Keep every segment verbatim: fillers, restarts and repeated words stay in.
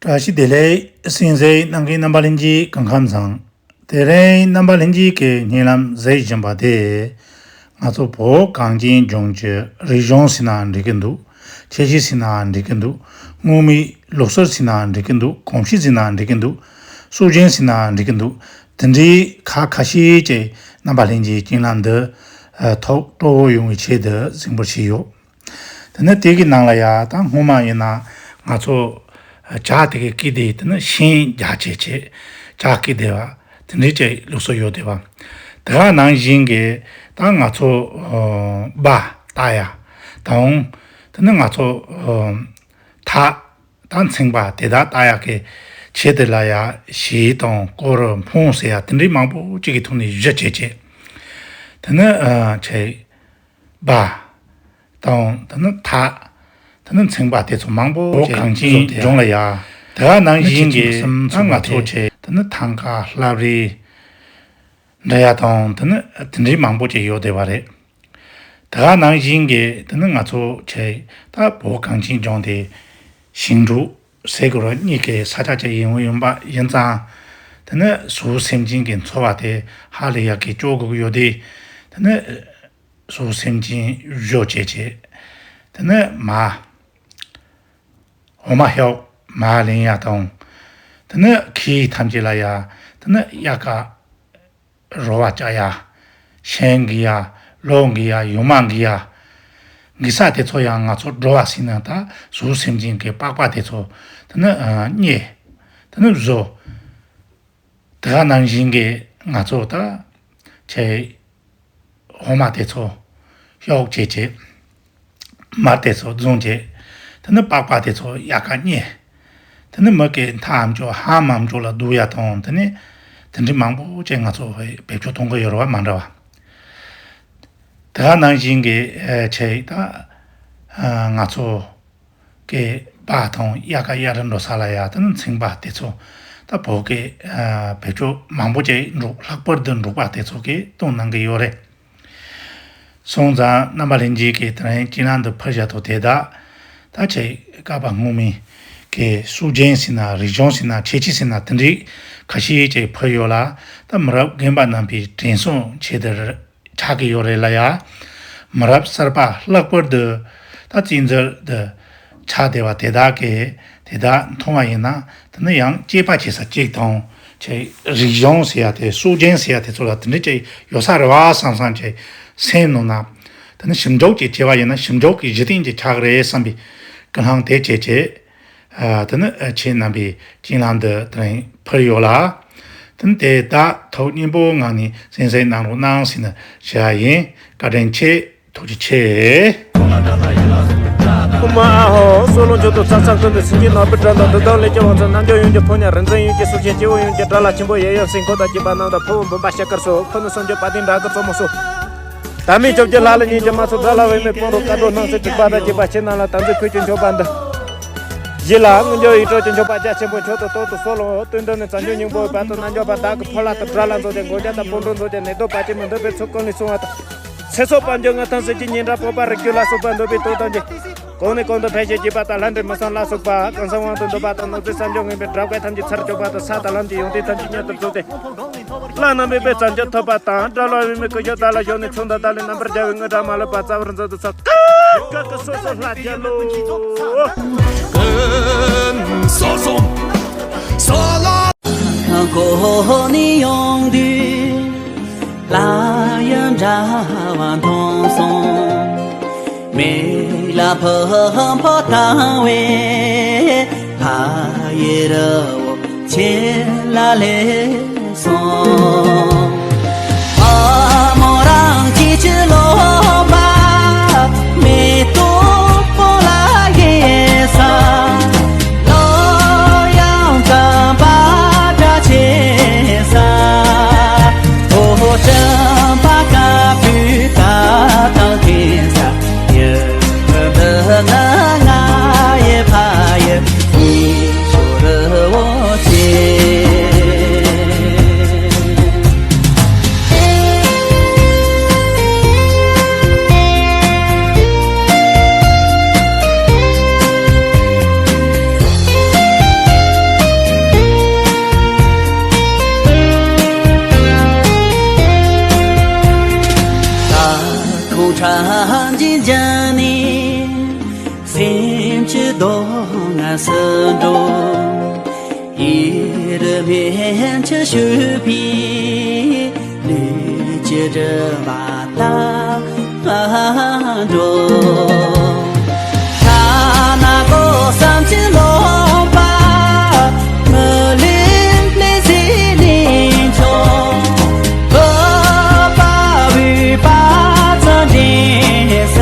བཀྲ་ཤིས་བདེ་ལེགས། གསན་གཟིགས་གནང་མཁན་རྣམ་པ་ལྷན་རྒྱས་སྐུ་ཁམས་བཟང་། དེ་རིང་རྣམ་པ་ལྷན་རྒྱས་ཀྱིས་སྙན་ལམ་གཟིགས་བཞིན་པ་དེ། ང་ཚོ་བོད་གངས་ཅན་ལྗོངས་ཀྱི་རིག་གཞུང་ཟེར་ན་འགྲིག་གི་འདུག། ཁྱད་ཆོས་ཟེར་ན་འགྲིག་གི་འདུག། དངོས་མིན་ལུགས་སྲོལ་ཟེར་ན་འགྲིག་གི་འདུག། གོམས་གཤིས་ཟེར་ན་འགྲིག་གི་འདུག། སྲོལ་རྒྱུན་ཟེར་ན་འགྲིག་གི་འདུག། དེ་འདྲའི་ཁག་ཁ་ཤས་ཀྱིས་རྣམ་པ་ལྷན་རྒྱས་ཀྱི་སྙན་ལམ་འདི་ཐོག་སྤྲོ་བོ་ཡོང་བའི་ཆེད་དུ་གཟིགས་འབུལ་བྱས་ཡོད། དེ་ནས་དེ་གི་ནང་ལ་ཡ་ད་སྔོན་མ་ཡིན་ན་ང་ཚོ་ཇ་དེ་གི་བསྐོལ་ཏེ། དེ་ནས་ཤིང་རྒྱགས་བྱས་བྱས་ཇ་བསྐོལ་བསྡད་པ། དེ་འདྲའི་ཅིག་ལུགས་སྲོལ་ཡོད་བསྡད་པ། དེ་ག་ནང་བཞིན་གྱི་ད་ང་ཚོ་སྦ་བཏགས་ཡ་དང་། དེ་ནས་ང་ཚོ་ཐག་ད་མཚན་པ་དེ་དག་བཏགས་ཡག་གི་ཆེད་དུ་ལ་ཡ་གཞས་དང་སྐོར་འཕོང་ཟེར་ཡ་དེ་འདྲའི་མང་པོ་ཅིག་གི་ཐོག་ནས་གཞས་བྱས་བྱས། དེ་ནས་ཨ་ཆེ་སྦ་དང་། དེ་ནས་ཐག། དེ་ནས་མཚན་པ་དེ་ཚོ་མང་པོ་བོད་ཅིག་གངས་ཅན་བཟོ་དེ་ལྗོངས་ལ་ཡ། དེ་ག་ནང་བཞིན་གྱི་ད་ང་ཚོ་ཆེ་དེ་ནས་ཐང་ཀ་ལྷ་རི་འདྲ་ཡ་དང་། དེ་ནས་དེ་འདྲའི་མང་པོ་ཅིག་ཡོད་བསྡད་པ་རེད། དེ་ག་ནང་བཞིན་གྱི་དེ་ནི་ང་ཚོ་ཆེ་ད་བོད་གངས་ཅན་ལྗོངས་དེ་ཞིང་འབྲོག་ཟེར་དགོས་རེད། གཉིས་ཀྱི་ས་ཆ་ཅིག་ཡིན་ཡིན་པ་ཡིན་ཙང་། དེ་ནི་གཟུགས་སེམས་ཅན་གྱི་འཚོ་བ་དེ་ཧ་ལས་ཡག་གི་སྤྱོད་དགོས་ཀྱི་ཡོད་དེ། དེ་ནི་གཟུགས་སེམས་ཅན་བཞོ་བྱས་བྱས། དེ་ནི་མ་འོ་མ་ཤོག་མར་ལེན་ཡ་དང་། དེ་ནི་ཁྱི་ཐམས་ཅད་ལ་ཡ། དེ་ནི་དབྱར་ཁ་རོ་བ་བཅག་ཡ། ཤིང་འགུལ་ཡ། ལོ་འགུལ་ཡ། ཡུར་མ་འགུལ་ཡ། འགུལ་ས་དེ་ཚོ་ཡང་ང་ཚོ་འགྲོ་བ་ཟེར་ན་ད་གཟུགས་སེམས་ཅན་གྱི་པགས་པ་དེ་ཚོ། དེ་ནི་ཨ་རྙེད། དེ་ནི་བཟོ། དེ་ག་ནང་བཞིན་གྱི་ང་ཚོ་ད་ཆེ་འོ་མ་དེ་ཚོ་གཡོག་བྱས་བྱས། མར་དེ་ཚོ་བཟུང་བྱས། དེ་ནི་པགས་པ་དེ་ཚོ་དབྱར་ཁ་རྙེད། དེ་ནི་མི་གི་མཐའ་མཇུག་ཧ་མ་མཇུག་ལ་བསྡུ་ཡ་དང་། དེ་ནི་དེ་འདྲའི་མང་པོ་ཅིག་ང་ཚོ་བེད་སྤྱོད་གཏོང་གི་ཡོད་རེད་བ། མ་འདྲ་བ། དེ་ག་ནང་བཞིན་གྱི་ཨེ་ཆེ་ད་ཨ་ང་ཚོ་གི་སྦ་དང་དབྱར་ཁ་དབྱར་རུ་འགྲོ་ས་ལ་ཡ་དེ་ནི་མཚན་པ་དེ་ཚོ་ད་བོད་ཀྱི་ཨ་བེད་སྤྱོད་མང་པོ་ཅིག་འགྲོ། ལྷག་པར་དུ་འབྲོག་པ་དེ་ཚོ་གིས་བཏོན་གནང་གི་ཡོད་རེད། སོང་ཙང་རྣམ་པ་ལྷན་རྒྱས་ཀྱིས་དེ་རིང་སྤྱི་ནང་དུ་ཕུལ་བཞག་ཐོག་དེ་དག་ད་ཆེ་བཀའ་པ་སྔོན་མའི་གི་སྲོལ་རྒྱུན་ཟེར་ན་རིག་གཞུང་ཟེར་ན་ཁྱད་ཆོས་ཟེར་ན་དེ་འདྲའི་ཁ་ཤས་ཅིག་ཕུལ་ཡོད་ལ། ད་མི་རབས་རྒན་པ་རྣམ་པའི་དྲན་གསོའི་ཆེད་དུ་ཆགས་ཀྱི་ཡོད་རེད་ལ་ཡ། མི་རབས་གསར་པ་ལྷག་པར་དུ་ད་བཙན་འཛུལ་དུ་ཆགས་བསྡད་པ་དེ་དག་གིས་དེ་དག་མཐོང་བ་ཡིན་ན། དེ་ནི་ཡང་དཔྱད་པ་བྱེད་ས་གཅིག་དང་། ཆེ་རིག་གཞུང་ཟེར་ཡ་དེ། སྲོལ་རྒྱུན་ཟེར་ཡ་དེ་ཚོ་ལ་དེ་འདྲ་ཅིག་ཡོད་ས་རེད་བ་བསམ་བསམ་ཅིག་སེམས་ནང་ན། དེ་ནི་ཞིབ་འཇུག་ཅིག་བྱས་པ་ཡིན་ན་ཞིབ་འཇུག་གི་གཞི་རྟེན་ཅིག་ཆགས་ཀྱི་རེད་བསམ་པའི་ཀུན་སློང་དེ་བྱས་བྱས། ཨ་དེ་ནི་ཨ་ཁྱེད་རྣམ་པའི་སྤྱན་ལམ་དུ་དེ་རིང་ཕུལ་ཡོད་ལ། དེ་ནི་དེ་དག་ཐོག་སྙན་པོའི་ངང་ནས་གསན་གཟིགས་གནང་རོགས་གནང་ཟེར་ནས་ཞུ་ཡ་ཡིན། བཀའ་དྲིན་ཆེ། ཐུགས་རྗེ་ཆེ། ཨོཾ་ཨཱཿཧོ། སྲོད་ལོ་མཆོད་དོ་ཚ་ཚ་ཀུན་ཏུ་སེང་གེ་ནག་པོའི་སྒྲ་དང་། བདུད་དང་ལས་ཀྱི་དབང་ཕྱུག་རྣལ་འབྱོར་ཡུམ་གྱི་ཕོ་ཉ། རིག་འཛིན་ཡུམ་གྱི་སྲོག་ཆགས་སྐྱེ་བོ་ཡུམ་གྱི་དགྲ་ལྷ་ཆེན་པོ་ཡབ་ཡུམ་སྲས་འཁོར་དང་བཅས་པ་རྣམས་དང་། ཕུར་བུ་འབུམ་པ་ཤ་དཀར་སོགས། ཁོ་ནས་སངས་རྒྱས་དཔལ་ལྡན་དགྲ་གི་གཙོ་མོ་སོགས། དམ་པའི་ཆོས་ཀྱི་ལྷ་ལ་ཉན་གྱི་མ་ཚོགས། དགྲ་ལྷ་བུད་མེད་དཔུང་རོགས་དཀར་པོ་སྣང་སྲིད་དྲེགས་པ་དང་བཅས་པ་ཁྱེད་རྣམས་ལ་དམ་ཚིག་ཕུལ་གྱིན་མཆོད་པ་འདི། རྗེས་ལ་དངོས་འབྱོར་ཡིད་སྤྲོ་གྱི་མཆོད་པ་རྒྱ་ཆེན་པོ་མཆོག་ཏུ་གཏོར་དུ་གསོལ་ལོ། བསྟན་དོན་ནི་བྱང་ཆུབ་སྙིང་པོའི་བར་དུ་རྣལ་འབྱོར་པ་དག་གི་ཕོ་ལྷ་དང་དགྲ་ལྷ་མཛོད་དེ་མགོན་སྐྱབས་དང་སྤོན་པོ་མཛོད་དེ་ནད་གདོན་བར་ཆད་མི་འདོད་པའི་ཚུལ་གང་ལས་བསྲུང་བ་དང་། ཚེ་སྲོག་དཔལ་འབྱོར་དངུལ་ཐང་གསེར་གྱི་སྙན་གྲགས་སྤོབས་པ་རིགས་རྒྱུད་ལ་སོགས་པ་འདོད་པའི་དོན་ཐམས་ཅད་གོང་ནས་གོང་དུ་འཕེལ་ཞིང་རྒྱས་པ་དང་། ལྷ་འདྲེ་མི་བསམ་ལ་སོགས་པ་གང་ཟག་དབང་དུ་འདུས་པ་དང་། ནོར་རྫས་གསར་འབྱོར་ངན་པའི་དགྲ་བགེགས་ཐམས་ཅད་ཚར་གཅོད་པ་དང་། ས་དང་ལམ་གྱི་ཡོན་ཏན་ཐམས་ཅད་མྱུར་དུ་རྫོགས་ཏེ། བླ་ན་མེད་པའི་བྱང་ཆུབ་ཐོབ་པ་དང་། དགྲ་ལྷ་བུད་མེད་སྐུ་ཞབས་བདག་ལ་ཞོན་ནས་མཚོན་དང་བདག་ལས་རྣམ་པར་རྒྱལ་བའི་དངུལ་སྒྲ་མ་ལུས་པ་རྩ་བར་མཛོད་དུ་གསོལ། ཀ་ཀ་སོ་སོ་ལྷ་རྒྱལ་ལོ། ཀུན་སོ་སོ་སོ་ལ། གོ་ནས་ཡོང་དུས་སླར་ཡང་འདྲ་བ་མཐོང་སོང་། མིག་ལ་ཕུང་པོ་དང་བའི་ཕ་ཡུལ་བོ་ཆེ་ལ་སླེབས་སོང་། ཨ་མོ་རང་ཅི་ཅི་ལོ་མ་མེ་ཏོག་པོ་ལ་ཡེ་ས། ལོ་ཡང་ཙམ་པ་འདྲ་ཆེ་ས། ཨོ་ཧོ་ཙམ་པ་ཀ་བུ་ཀ་དང་ཁེ་ས། ཡུ་ཧུ་ན་ང་ཡེ་ཕ་ཡུ་ཧུ་ཤོ་རུ་བོ་ཆེ། འགྲོ། ཡིད་མེད་ཆུ་ཞུ་བའི་ལུས་ཀྱི་རུ་བ་ལྟར་འགྲོ། ཐ་ན་ཀོ་བསམ་གྱིས་ལོག་པ། མི་ལུས་ལས་ཟིན་ནས་ཆོག་བོད་པ་བོད་པ་ཚང་འདྲེན་ས།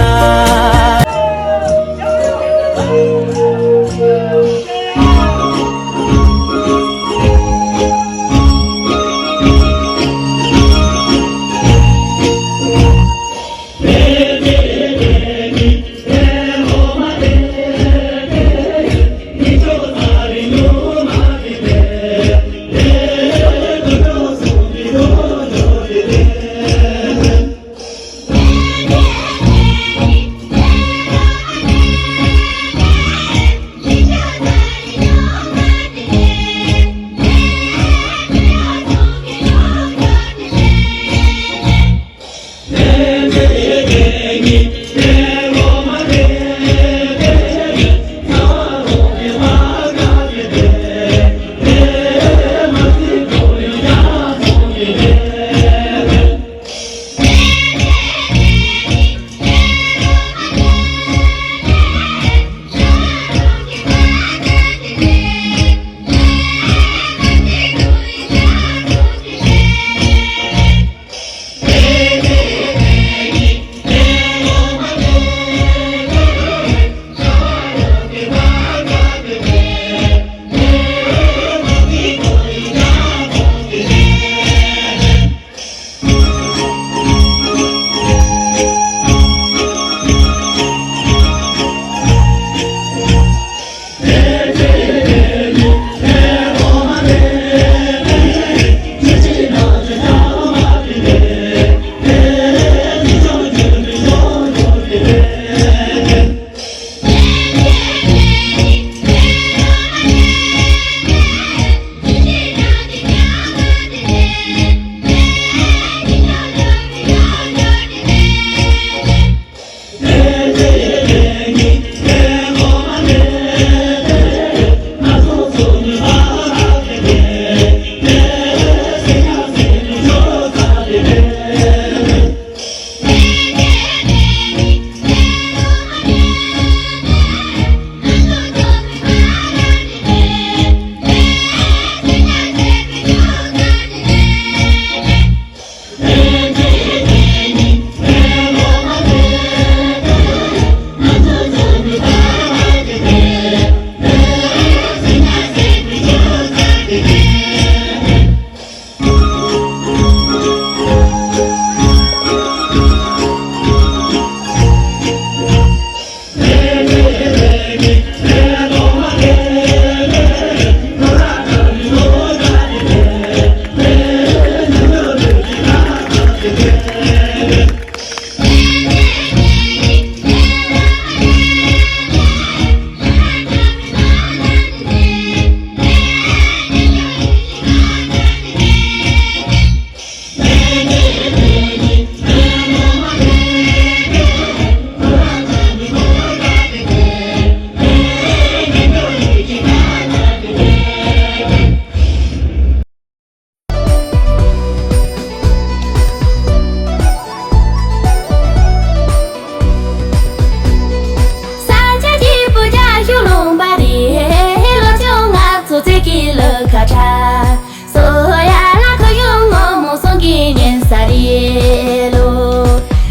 ས་ཆ་སྐྱིད་པོ་རྒྱ་ཤུག་ལུང་པ་རེད། ལོ་ཆུང་ང་ཚོ་ཚེ་གི་ལུ་ཁ་ཁྲ། སོ་ཡ་ལ་ཁ་ཡོང་ངོ་མོ་སོང་གི་ཉན་ས་རེད་ལོ།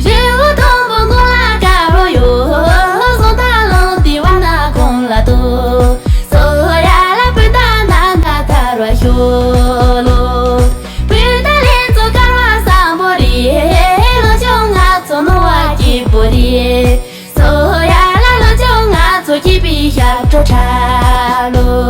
རི་བོ་དང་པོ་མགོ་ལ་དཀར་བོ་ཡོད། སོང་ད་ལོང་དེ་བ་ན་གོང་ལ་ཏོ། སོ་ཡ་ལ་བུ་ད་ན་ན་ཐར་བ་ཤོ་ལོ། བུ་ད་ལེན་ཚོ་དཀར་བ་བཟང་པོ་རེད། ལོ་ཆུང་ང་ཚོ་ནོར་བ་སྐྱིད་པོ་རེད། སོ་ཡ་ལ་ལོ་ཆུང་ང་ཚོ་སྐྱིད་པའི་ཞབས་བྲོ་འཁྲབ་ལོ།